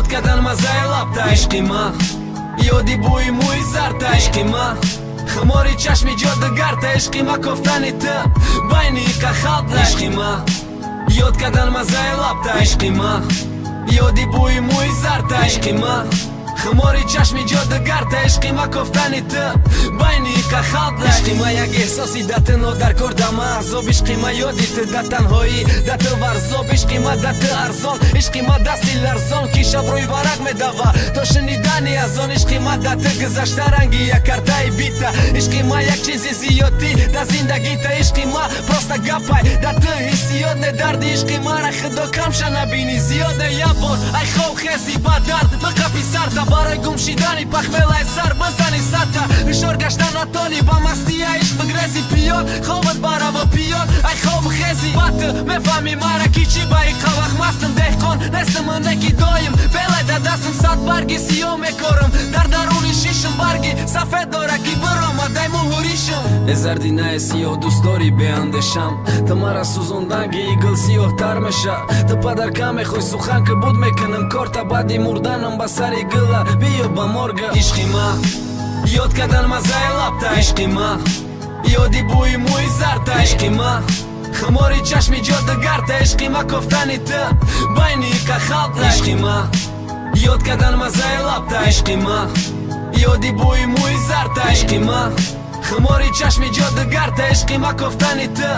Ёд кадан маззаи лабта, ишқи ма, ёди бӯи мӯи зарта, ишқи ма, хумори чашми ҷодугарта, ишқи ма, кофтани ту байни иқа халқ, ишқи ма, ёд кадан маззаи лабта, ишқи ма, ёди бӯи мӯи зарта, ишқи ма, хумори чашми ҷодугарта, ишқи ма, кофтани ту байни иқа халқ, ишқи ма, як эҳсоси да ту нодаркор да ма азоб, ишқи ма, ёди ту да танҳоӣ да ту варзоб, ишқи ма, да ту арзон, ишқи ма, дасти ларзон, ки шаб рӯи варақ медава то шунидани аз он, ишқи ма, да ту гузашта ранги як картаи бита, ишқи ма, як чизи зиёдтӣ да зиндагита, ишқи ма, просто гапай да ту ҳиссиёт не дарди, ишқи мара худо камша набинӣ зиёд не, як бор ай хоб хези ба дард биқапи сарта, барои гум шидани пахмелай сар бизани садта, ҳушёр гашта натонӣ ба мастия ишқ бигрези пиёд, хобат барава пиёд, ай хоб хези ба ту мефаҳмӣ мара ки чӣ ба иқа вақт мастам, деҳқон нестам неки доим белай да дастам сад барги сиёҳ мекорам, дар даруни шишам барги сафед дора ки биромадай муҳуришам э зарди нае сиёҳ дӯстдори беандешам, ту мара сӯзонданги игл сиёҳтар меша, ту падарка мехоҳ сухан ки буд мекунам корта, баъди мурданам ба сари гила биё ба морга, ишқи ма, ёд кадан маззаи лабта, ишқи ма, ёди бӯи мӯи зарта, ишқи ма, хумори чашми ҷодугарта, ишқи ма, кофтани ту байни иқа халқ, ишқи ма, ёд кадан маззаи лабта, ишқи ма, ёди бӯи мӯи зарта, ишқи ма, хумори чашми ҷодугарта, ишқи ма, кофтани ту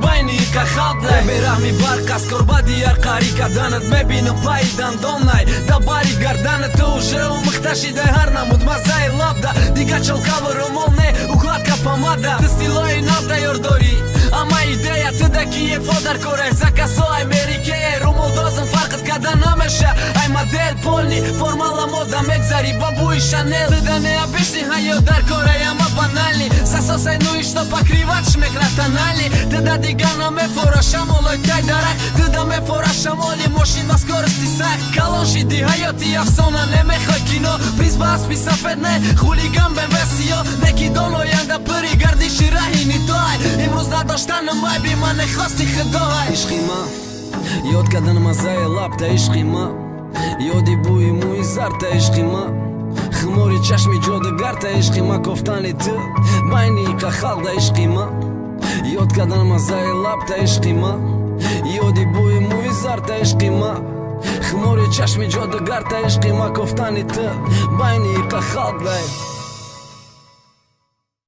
байни иқа халқ. Бераҳми барқ аз корбади яр қарӣ карданат мебинам пайи дандонай да бари гарданат, ту уже омӯхта шидай ҳар намуд маззаи лабда, дига чолкаву румол не, укладка, помада, ту стилои нав тайёр дорӣ, амма идея ту да киефо дар корай закасо ай мерикее румолдозам фарқат карда намеша, ай модел полный формала мода мегзари ба бӯи Шанел, ту да необычный ҳаёт дар корай, ама банальный сасосай, ну и что, покрывать мекна тональный, ту да дига намефора шамолой тай дарахт, ту да мефора шамоли мошин ба скорости сахт, калон шиди ҳаёти афсона немехоҳ кино, приз ба аспи сафед не, хулиган БМВ сиёҳ неки дон оянда пури гардиши раҳи нитоай, имрӯз надоштанам айби ман нехости худоай, ишқи ма, ёд кадан маззаи лабта, ишқи ма, ёди бӯи мӯи зарта, ишқи ма, хумори чашми ҷодугарта, ишқи ма, кофтани ту байни иқа халқ, ишқи ма, ёд кадан маззаи лабта, ишқи ма, ёди бӯи мӯи зарта, ишқи ма, хумори чашми ҷодугарта, ишқи ма, кофтани ту байни иқа халқ.